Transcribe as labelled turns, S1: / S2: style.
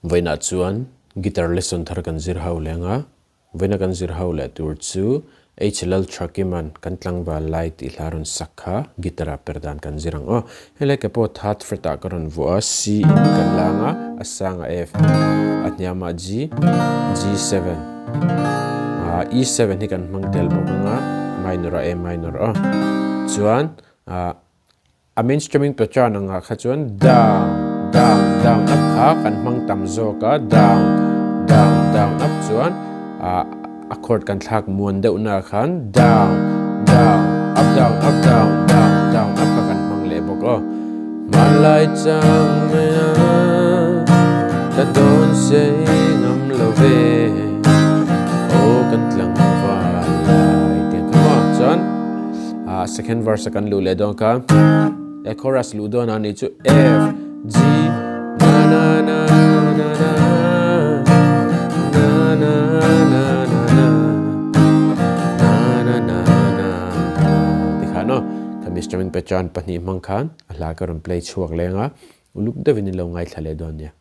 S1: Vawiinah chuan guitar lesson thar kan zir ho leng a, vawiina kan zir ho leh tur chu HLL Thrakiman kan tlangval lai tih hla rawn sak kha guitar ah per dan kan zir ang aw. Helai ke pawh third fret ah ka rawn vuah a, C in kan lang a, a sang ah F, a hniam ah G, G7, ah E7 hi kan hmang tel bawk ang a, minor ah A minor aw. Chuan ah A main strumming pattern angah kha chuan down, down, down, up kha kan hmang tam zawk a, down, down, down, up chuan ah a chord kan thlak muan deuh na khan down, down, up, down, up, down, down, down, up kha kan hmang leh bawk aw. Hmanlai chang mai a ka dawn sei ngam lo ve aw kan tlangval lai tiang kha maw chuan Ah second verse a kan luh leh dawn kha e chorus luh dawn a ni chu F G na na na na na na na na na na na na na na ti kha no khami strumming pattern pahnih hmang khan a hla ka rawn play chhuak leng a uluk deuhin in lo ngaithla leh dawn nia.